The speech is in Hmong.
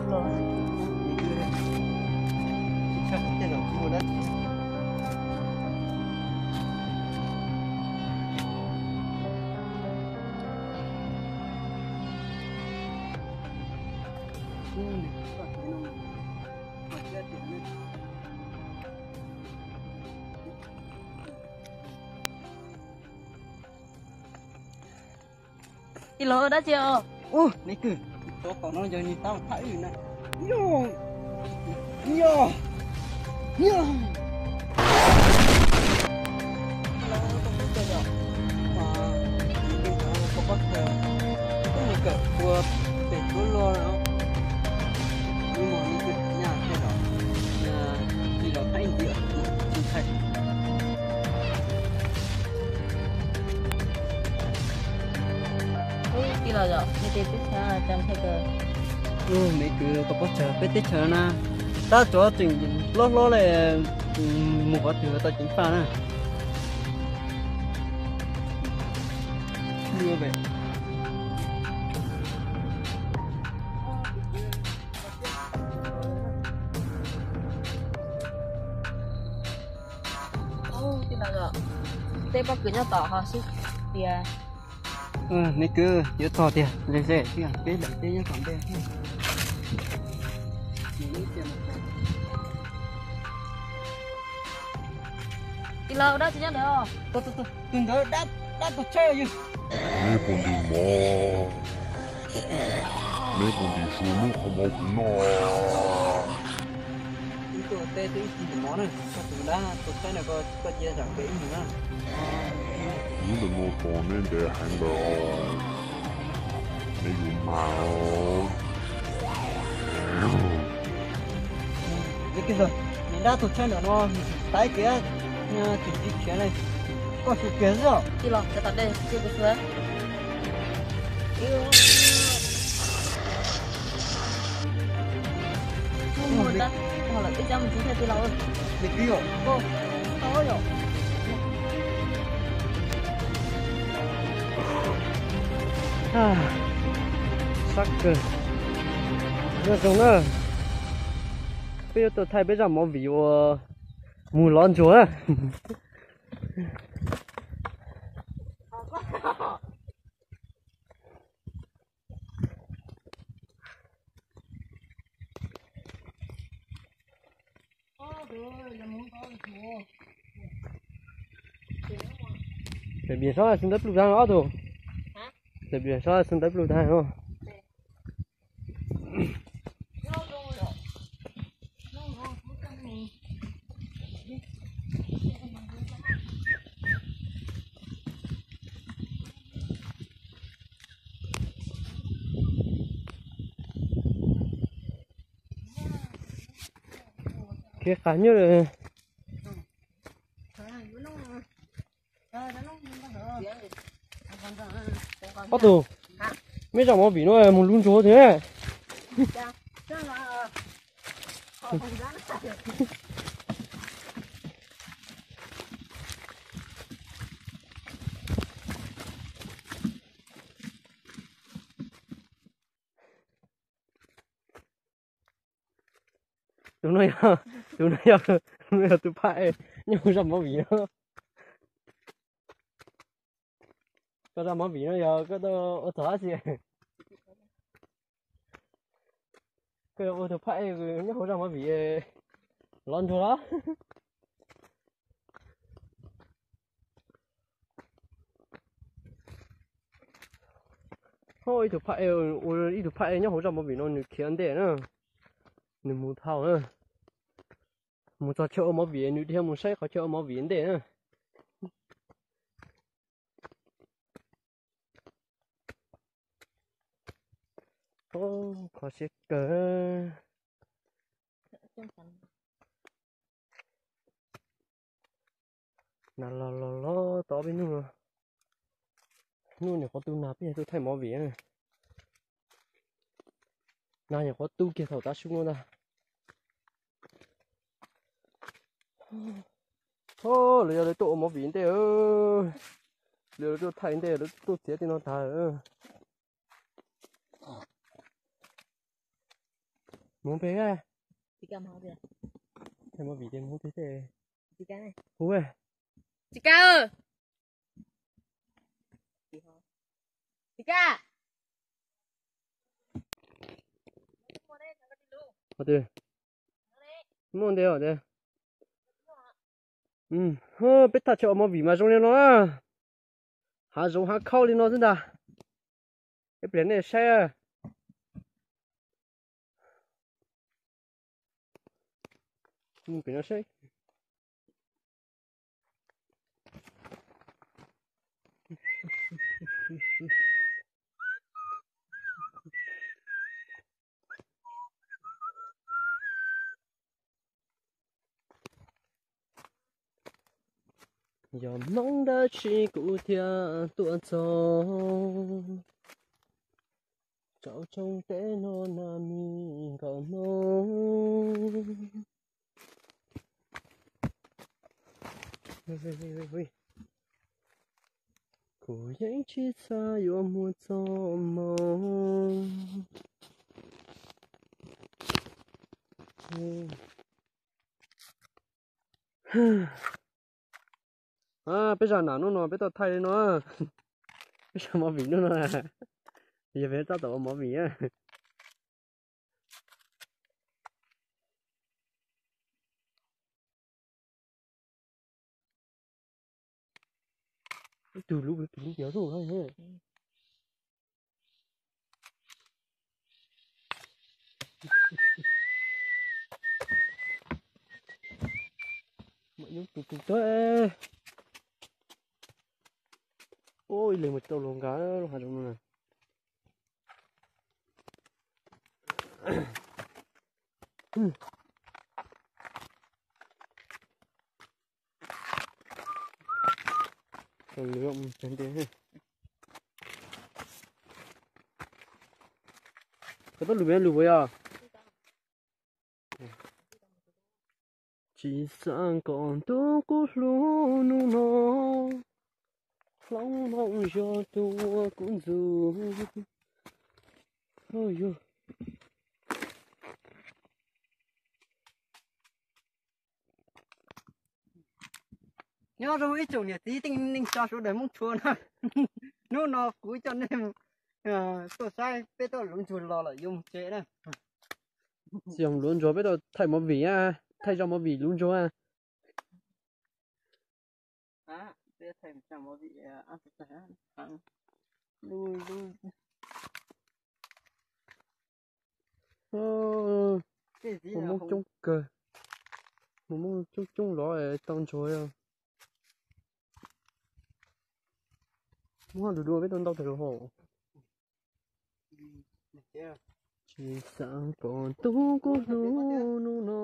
Tij laug, dab tsi os? Ub, neb kwv, cov tom no yog nws tab phaj wb na. Yog, yog, yog. Ub, tij laug, nej tej teb chaws cas nthe kawg. Ub, neb kwv, koj paub tsawg peb teb chaws na, tab tsov tseem hlob hlob li, mus qhov twg tau ceev faj na. Ub, tij laug, tej pob kws nyob tom ho sib tias. Neb kwv, yuav txog tiag, ze ze thiab, peb lawm peb nyob tom ntej. Tij laug, dab tsi nyob ntawd? Tus ntawd dab, dab tus tshawb yog. Neb puas ntim mov? Neb puas ntim su muab qhov mov kuv noj? Ib tug teb twb ib tug ntim mov na, koj tus dab tus tshawb na, koj cia zam kev ib mus na. Hnub ntawm no tos neb ntev heev lawm, neb yuav mag. Nws dab tus tshawb ntawm no, nws tsis taiv kiag, tsis tsis khiav li, koj xyuas kiag xwb. Tij laug, sawv tom dej, cia kuv xyuas. Mus da, ho lawm ib cab mus tsis thiaj tij laug. Nws kwv yom, tau yom. Sab kawg. Nyob zoo na, peb yuav tuaj thaij peb zaj movie uas mus lov ntsuag na. Tawm pem saub xwb ntawd pluj tag ob tug. Tawm pem saub xwb ntawd pluj tag os. Khiav qas nyuj. Ob tug, meb zaj movie no mus lub ntsuag thiab. Tus no yog, tus no yog, no yog tus phaj es nyob hauv zaj movie no. Koj zaj movie no yog koj tuaj ua txog dab tsi? Koj ua tus phaj es nyob hauv zaj movie lov ntsuag los? Ho ib tug phaj es, ua ib tug phaj es nyob hauv zaj movie no nws khiav ntej na. Nws mus dhau na. Mus txog chaw ua movie nws dhia mus saib qhov chaw ua movie ntej na. Kho siab kawg. Nas los los los tau ob peb hnub no. Hnub nyuam qhuav tu nag peb yog tuaj thaij movie. Nag nyuam qhuav tu kiag thaum tav su no ntag. Lawv yog lawv tuaj ua movie ntej, lawv tuaj thaij ntej, lawv tuaj txiav tej no tag. Mus pem, thaij movie ces mus pem tej. Hu, Tsis Ka, Tsis Ka. Muaj ntev os. Peb tham tsis ua movie mas zoo li no, hav zoov hav khaub li no xwb ntag. Ib pliag nej saib. Yog hmoov dab tsi kuv thiaj tuaj txog rau tsoom teb no na mi nkauj hmoob. Kuv yeej tsis xav yuav muaj txoj hmoov. Peb zaj nam hnub no peb tau thaij li no, peb zaj movie hnub no, yog peb tab tom ua movie. Ib tug lub, ib tug lub yog zoo. Mam nyob tus tus tag. Ib leeg mus tau los nqa lub hav zoov no na. Koj tuaj lwm, lwm puas yog? Tsis xav kom ntuj kub hlub hnub no, hloov hmoov zog tuaj kuv ntxub. Nyob zoo ib tsoom niam txiv tej neej tsa sawv daws Hmoob tshua na. Hnub no kuv coj nej tuaj saib peb tau lub ntsuag los lawm yuav mus tsev na. Tsis yog lub ntsuag, peb tau thaij movie, thaij zaj movie lub ntsuag. Mus Hmoob coob kawg, mus Hmoob coob coob los tau ntsuag. Muab lwm dua peb tau ntau tag los hos. Tsis xav kom ntuj kub hlub hnub no.